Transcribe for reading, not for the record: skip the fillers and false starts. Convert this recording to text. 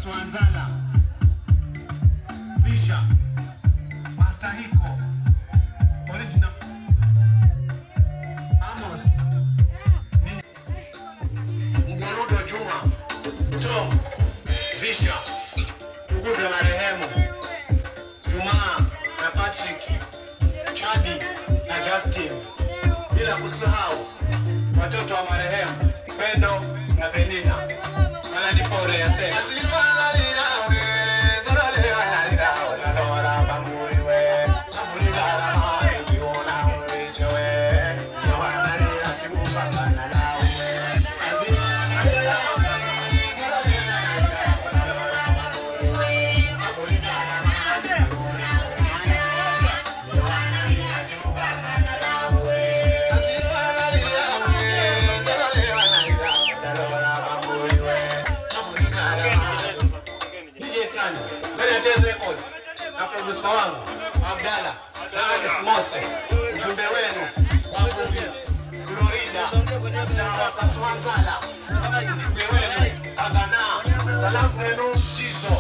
Katuanzala, Zisha, Master Hiko, Original Amos, Mgarudo Juma, Tom, Zisha, ndugu za marehemu Jumaa na Patrick, Chadi na Justin, bila kusahau watoto wa marehemu Pendo na Penina. Wananipore ya sema. Na producer wangu Abdalla na Alice Mose, ujumbe wenu wa Florida mtaa Katuanzala, ujumbe wenu Agana, salamu zenu Jizo.